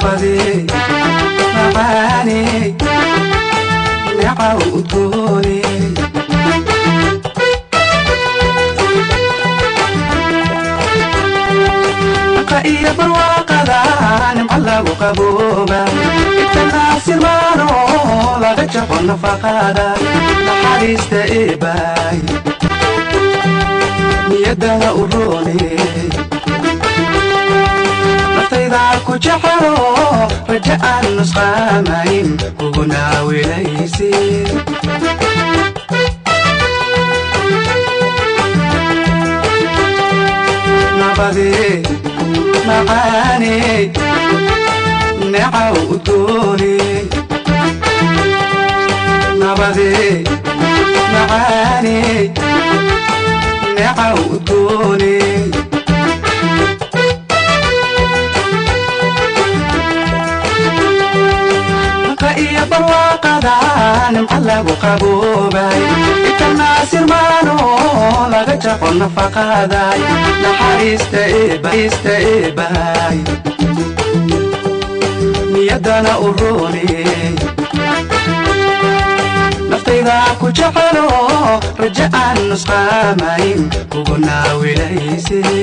Nabadi macaani neecaw udgooni. Naqa iyo barwaaqada nimco lagu qabooba, itanaasirmaano laga jaqo nafaqada. Naxariista eebaay niyadana u roone, naftayda ku jecelo, raja aan nusqaamayn kuguna wilaysid. Nabadi macaani neecaw udgooni. Nabadi macaani neecaw udgooni. Naqa iyo barwaaqada nimco lagu qaboobay, itanaasirmaano laga jaqo nafaqaday. Naxariista eebaista eebaay niyadana u roone, naftayda ku jecelo, raja aan nusqaamayn kuguna wilaysid.